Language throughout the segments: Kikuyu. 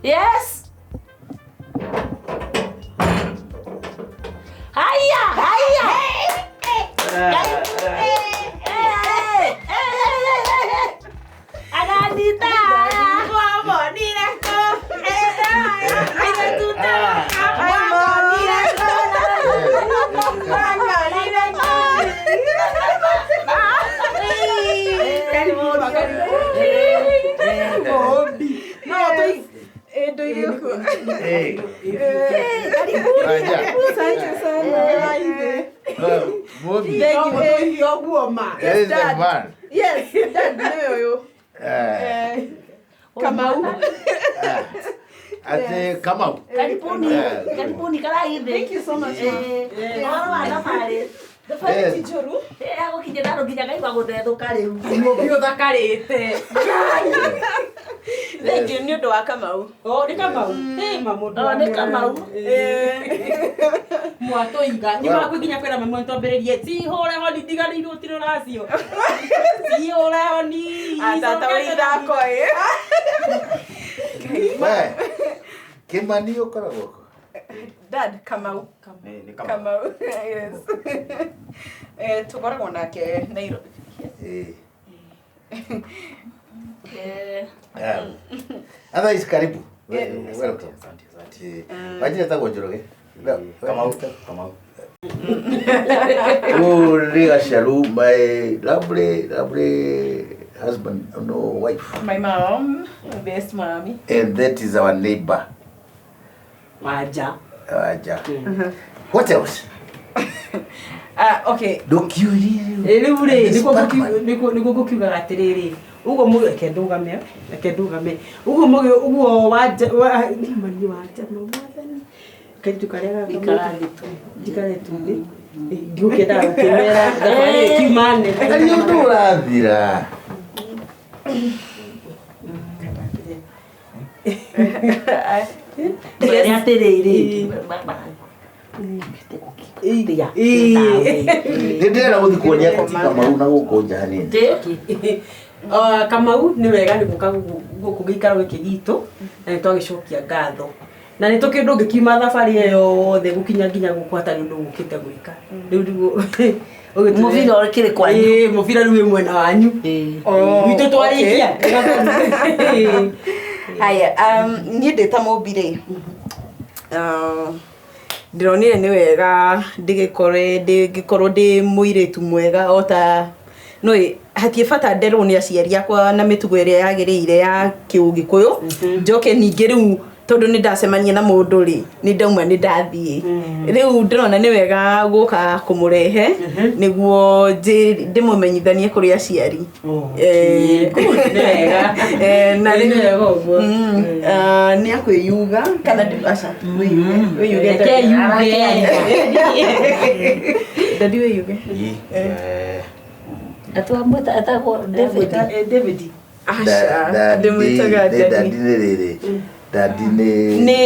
Yes. Haya, haya. Eh, eh, eh, eh, eh. Aganita. Eh, Wanja. Asante sana. Mobi. Thank you. That is the man. Yes, Dad, nĩwe ũyũ. Eh, Eh, Kamau. Ate Kamau. Karibuni, Eh. karibuni karaithe. Thank you so much, ma'am. Eh, ũhoro wa thabarĩ. Thabarĩ Yes. ti njũru. Eh, agũkinya naro nginya ngaigua gũthethũka rĩu. Mũmbi ũthakarĩte. Thank you nĩ ũndũ wa Kamau. O, nĩ Kamau. Ĩ, ma mũndũ O, wa nĩ Kamau. Mwatũiga. Nyuma hakuhĩ nginya kwĩra mami twambĩrĩrie. Cihũre honi ndiganĩirwo ti rũracio. Cihũre honi. Ah, tata wĩ ithako ĩ. We. Kimani ũkoragwo kũ? Dad, Kamau. Kamau. Yes. Eh, tũkoragwo nake Nairobi. Eh. Eh, Otherwise karibu. Welcome. Eh, Wajira etagwo Njoroge. Kamau. Kamau. Oh, Gacharu, my lovely, lovely husband, no wife. My mom, best mommy. And that is our neighbor, Wanja. Wanja. What else? Ah, okay. Ndũkiũrie. Ĩ, rĩu rĩ This nĩguo Batman. nĩguo ngũkiugaga atĩrĩrĩ ũguo mũgĩ reke ndũgame reke ndũgame ũguo mũgĩ ũguo wanja wa nĩ wanja no mwathani kairĩtu karĩa Ikara thĩ tu. njikare tu thĩ ndigũkĩendaga gũkĩmera thabarĩ ĩkiuma nene Harĩ ũndũ ũrathira. Mwĩre atĩrĩrĩ. Tia. Nĩ ndĩrenda gũthiĩ kuonia ti Kamau na gũkũ nja hanini. Tĩ. Ah, Kamau nĩ wega nĩ gũka gũkũ gĩikaro gĩkĩ gitũ na nĩ twagĩcokia ngatho na nĩ tũkĩ ndũngĩkiuma thabarĩ ĩyo yothe gũkinya nginya gũkũ hatarĩ ũndũ ũgũkĩte gwĩka rĩu nĩguo ũgĩtũre- Mũbira ũkĩrĩ kwanyu. Ĩĩ, mũbira rĩu wĩ mwena wanyu Ĩĩ. Oh, gwitũ twarĩkia. Haya, niĩ ndĩ ta mũmbi rĩ, ndĩronire nĩ wega ndĩgĩkore ndĩngĩkorwo ndĩ mũirĩtu mwega o ta nĩ hatirĩ bata nderwo nĩ aciari akwa na mĩtugo ĩrĩa yagĩrĩire ya kĩũgĩkũyũ njoke ningĩ rĩu tondũ nĩ ndacemania na mũndũ rĩ nĩ ndauma nĩ ndathiĩ rĩu ndĩrona nĩ wega gũka kũmũrehe nĩguo ndĩmũmenyithanie kũrĩ aciari. Eh, Good, nĩ wega. Eh, na Nĩ rĩu wega ũguo. Ah, nĩ akwĩyuga kana aca wĩyuge wĩyuge Reke daddy. yuge. Daddy wĩyuge. Eh, Atwamwĩta etagwo David. Eh, David. Aca Daddy ndĩmwĩtaga nĩ daddy. daddy nĩ rĩrĩ. Daddy nĩ Nĩ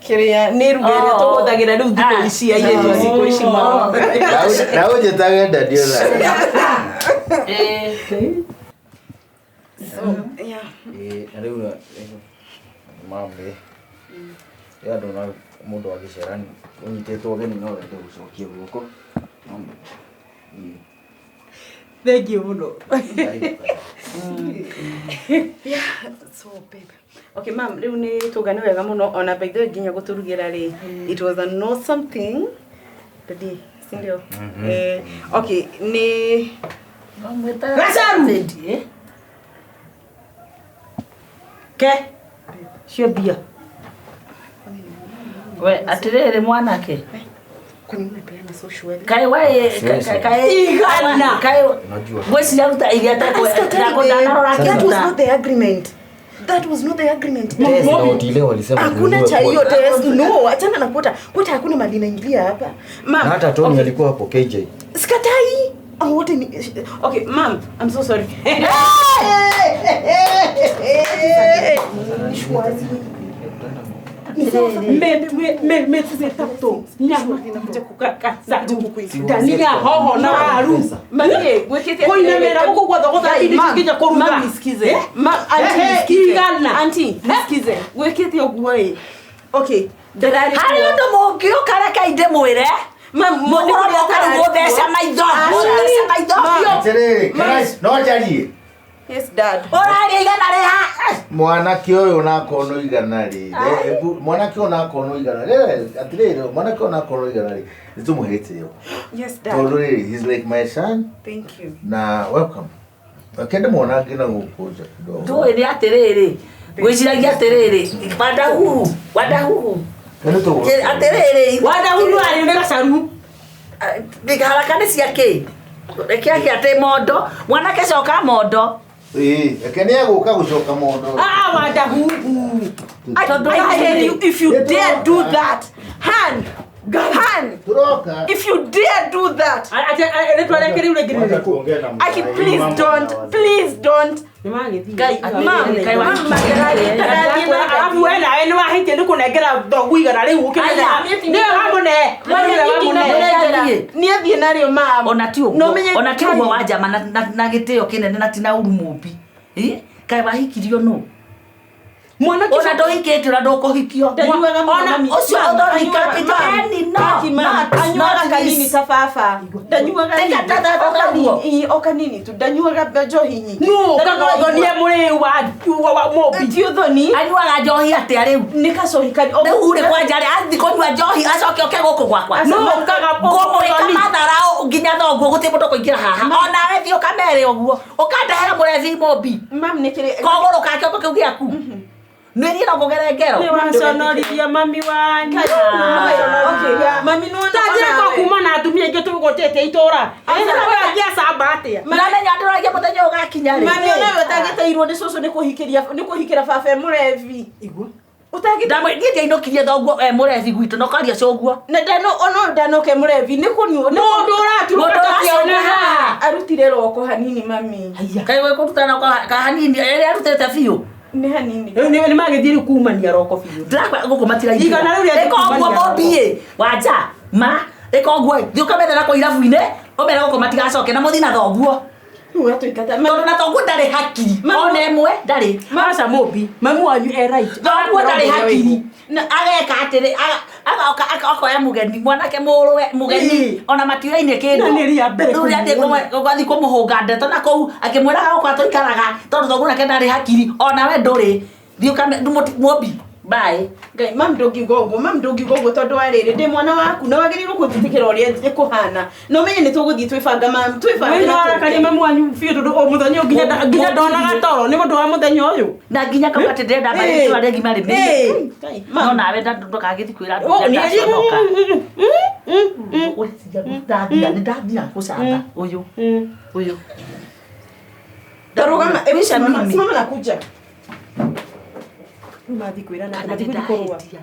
kĩrĩa nĩ ruga ĩrĩa Oh. tũhũthagĩra rĩu thikũ Ah. ici airĩtu a thikũ ici Oh. Na ũnjĩtage daddy ona. Eh. Yeah. ĩ, na rĩu mami rĩ andũ na mũndũ agĩcera ũnyitĩtwo ũgeni no wende gũcokia guoko. Ĩ, Thank you mũno. karibu, karibu. Yeah, so babe. Okay, ma'am, rĩu nĩ tũga nĩ wega mũno ona by the way nginya gũtũrugĩra rĩ it was an awesome thing. Daddy, si ndio? Eh, okay, nĩ Mwamwĩtaga Gacaru! David, eh? Ke. Cio mbia. We, atĩrĩrĩ mwanake. Kwani unapeana social? Kaĩ waĩ kaĩ Igana. kaĩ Unajua. ngwĩciria ruta iria Asikatari, babe. ndarora That was akĩruta. not the agreement. That was not the agreement. Test na Otile walisema Hakuna tununue cha hiyo quarter. test. No, achana na quota. Quota hakuna mali inaingilia hapa. Na Ma'am, hata Tony alikuwa hapo KJ. sikatai. Oh, wote ni Okay, ma'am, I'm so sorry. Mĩtatũ nyama dania hoho na waru. Mami gwĩkĩte Kũinamĩrĩra gũkũ gwothe indo ici nginya kũruga. Mami nisikize. Ma auntie nisikize. Igana. Auntie nisikize. Gwĩkĩte ũguo ĩ. Okay, ndararĩ. Harĩ ũndũ mũngĩũka reke ndĩmwĩre. Mam, Mũkorwo moka rĩu gũtheca maitho. Gũtheca maitho biũ. Atĩrĩrĩ, can I- no njarie. Yes dad. Ũraria igana rĩha. Mwanake ũyũ onakorwo no igana rĩ, mwanake ũyũ onakorwo no igana rĩ, atĩrĩrĩ, mwanake ũyũ onakorwo no igana rĩ, nĩtũmũhe gĩtĩo. Yes dad. Tondũ rĩrĩ, he's like my son Thank you. na welcome. Reke ndĩmuonange na gũkũ nja kidogo. Ndũĩ nĩ atĩrĩrĩ. Ngwĩciragia atĩrĩrĩ. Wandahuhu. Wandahuhu. Nĩ tũgũ- Atĩrĩrĩ. Wandahuhu arĩ nĩ gacaru. Haraka nĩ cia kĩ? Reke ake atĩ mondo. Mwanake coka mondo. Ĩĩ, reke nĩ egũka gũcoka mondo. Ah, Wandahuhu. I tell you, if you dare do that, Han, Han, Tũroka. if you dare do that, Rĩtwa rĩake rĩu rĩngĩ nĩ Wacha rĩrĩkũ? kuongea na Aki, mzae, please mambo don't, na wazee. please don't. Nĩ magĩthiĩ. Ngai, mam, Ngai wa- mam, Arabu we nawe nĩ wahĩtia nĩ kũnengera thoguo igana rĩu ũkĩmenya. Nĩwe wamũne. Nĩwe wamũne. Nĩ athiĩ narĩo mam. Ona ti Na ũguo. ũmenye Ona ti ũguo wa njama na gĩtĩo kĩnene na ti na ũru mũmbi. Ĩ? Kaĩ wahikirio nũ? Mwanake Ona ndũhikĩtio na ndũkũhikio. Ndanyuaga mũno, Ona mami. ũcio Mam, ũthorika anyuaga- mam, eni no. Aki, mam, not- anyuaga not kanini this. ta baba. Ndanyuaga Teka, nini. ta- ta- ta- O kanini, ũguo. ĩ, o kanini tu ndanyuaga njohi nyingĩ. nũ ũkaga ũthoni e mũrĩu wa mũmbi. Ti ũthoni. Anyuaga njohi atĩa rĩu? Nĩ kacohi kanini. Rĩu rĩ kwanja rĩ athiĩ kũnyua njohi acoke oke gũkũ gwakwa. Nũ ũkaga Ngũmwĩka ũthoni. matharau nginya thoguo gũtirĩ mũndũ ũkũingĩra haha. Onawe thiĩ ũkamere ũguo. Ũkandehera mũrebi mũmbi. Mam, nĩ kĩrĩ. Kogũrũ ka kĩongo kĩu gĩaku. Nĩ niĩ no ngũgere ngero. Nĩ waconorithia mami wanyu. Okay, mami nĩ wona Ta njĩra ko onawe. kuma na atumia aingĩ tũgũtĩte itũra. Angĩacamba atĩa? Ndamenya ndĩroragia mũthenya ũyũ ũgakinya rĩ. Mami onawe ũtangĩteirwo nĩ cũcũ nĩ kũhikĩria nĩ kũhikĩra baba e mũrebi. Igua. Ũtangĩ Ndamwe niĩ ndiainũkirie thoguo e mũrebi gwitũ na ũkaria cũguo. na ndano ono ndanoke mũrebi nĩ kũnyua nĩ Mũndũ ũraturũka Mũndũ tũkĩone ũracoka haha. arutire roko hanini mami. Kaĩ gwĩkũrutana ka hanini ĩrĩa arutĩte biũ. Nĩ hanini. Rĩu nĩ magĩthiĩ rĩu kumania roko biũ. Ndĩrakwa gũkũ matiraingĩra. Igana rĩu rĩathiĩ Ĩka ũguo kumania mũmbi ĩ. Wanja ma ĩka ũguo ĩ. Thiĩ ũkamethe na kũu irabu-inĩ ũmere gũkũ matigacoke na mũthiĩ na thoguo. Rĩu ũratũingata. Tondũ na thoguo ndarĩ hakiri. Mami- Ona ĩmwe ndarĩ. Aca mũmbi. Mami wanyu e right. Thoguo ndarĩ hakiri. Ageka atĩrĩ agoka akoya mũgeni mwanake mũrũwe mũgeni Ĩ. ona matiũraine kĩndũ. Na nĩ rĩa mbere Rĩu rĩathiĩ kũmuona. gũthiĩ kũmũhũnga ndeto na kũu akĩmwĩraga gũkũ atũikaraga tondũ thoguo nake ndarĩ hakiri onawe ndũrĩ. Thiĩ ũkame mũmbi. Bye. Ngai mam ndũngiuga ũguo mam ndũngiuga ũguo tondũ wa rĩrĩ ndĩ mwana waku na wagĩrĩirwo kũnjĩtĩkĩra ũrĩa ĩkũhana na ũmenye nĩ tũgũthiĩ twĩbanga mam twĩbange Wĩ na no arakaria tũke. mami wanyu biũ tondũ o mũthenya ũyũ nginya ndonaga toro nĩ ũndũ wa mũthenya ũyũ. Na nginya kauga atĩ ndĩrenda mbarĩ Ĩ. itũra rĩgima rĩmĩrie. Ĩ. Ngai, No mam nawe ndũkagĩthiĩ kwĩra andũ Oh, ũrĩa nĩ- ndaconoka. Gwĩciria ndathira nĩ ndathira gũcamba ũyũ ũyũ. Tarũgama hebu Mimi. simama simama na kuja. Rĩu mathiĩ kwĩrana Kana mathiĩ gũthiĩ kũrũa. nĩndahĩtia.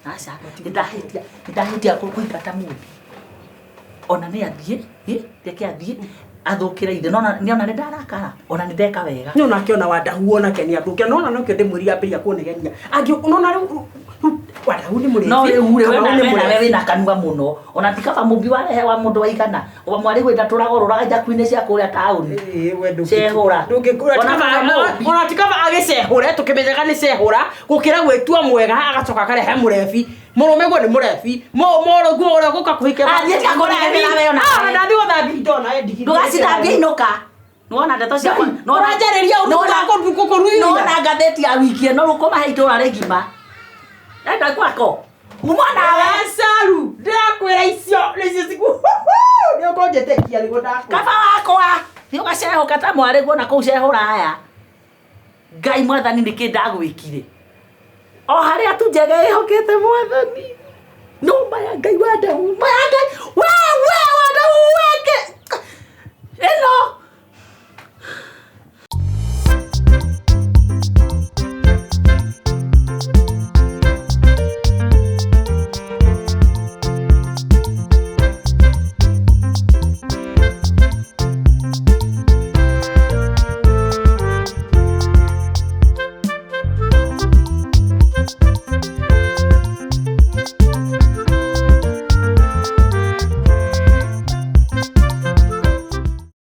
Aca nĩndahĩtia nĩndahĩtia kũingata mũndũ. Ona nĩ athiĩ ĩ reke athiĩ athũkĩre ithe nona nĩona nĩndarakara ona nĩndeka wega. Nĩ onake ona Wandahu onake nĩ athũkia nona nokĩo ndĩmwĩrire ambĩrĩria kũnegenia. Angĩ nona rĩu Wandahu nĩ mũrĩithi. No rĩu rĩ we Kamau nĩ nawe nawe mũrebi. wĩna kanua mũno ona ti kaba mũmbi warehe wa mũndũ waigana mwarĩ gwĩta tũragorũraga njaku-inĩ cia kũrĩa taũni. Ĩĩ, we ndũngĩ- Cehũra. ndũngĩkũra. Ona kaba mũmbi. Ona ti kaba agĩcehũre tũkĩmenyaga nĩ cehũra gũkĩra gwĩtua mwega agacoka akarehe mũrebi. Mũrũme guo nĩ mũrebi. Mũrũguo ũrĩa ũgũka kũhikia. Athiĩ tiga kũrehe nawe ona. Ah, ona ndathiĩ gũthambia indo nawe ndigithia. Ndũgacithambie inũka. Nĩwona ndeto ciakwa. Ũranjarĩria ũndũ kũruithia. Nĩwona ngathĩti ya wiki ĩno rũkũmahe itũra rĩgima. Enda gwako. Uma nawe. Gacaru ndĩrakwĩra icio nĩcio ciku nĩ ũkũnjĩtĩkia nĩguo ndakwĩra. Kaba wakwa. Thiĩ ũgacehũka ta mwarĩ guo na kũu cehũra aya. Ngai mwathani nĩkĩ ndagwĩkire. O harĩa tu njega ĩhokete mwathani. No maya Ngai wa Daudi. Maya Ngai. We we wa Daudi weke. Ĩno.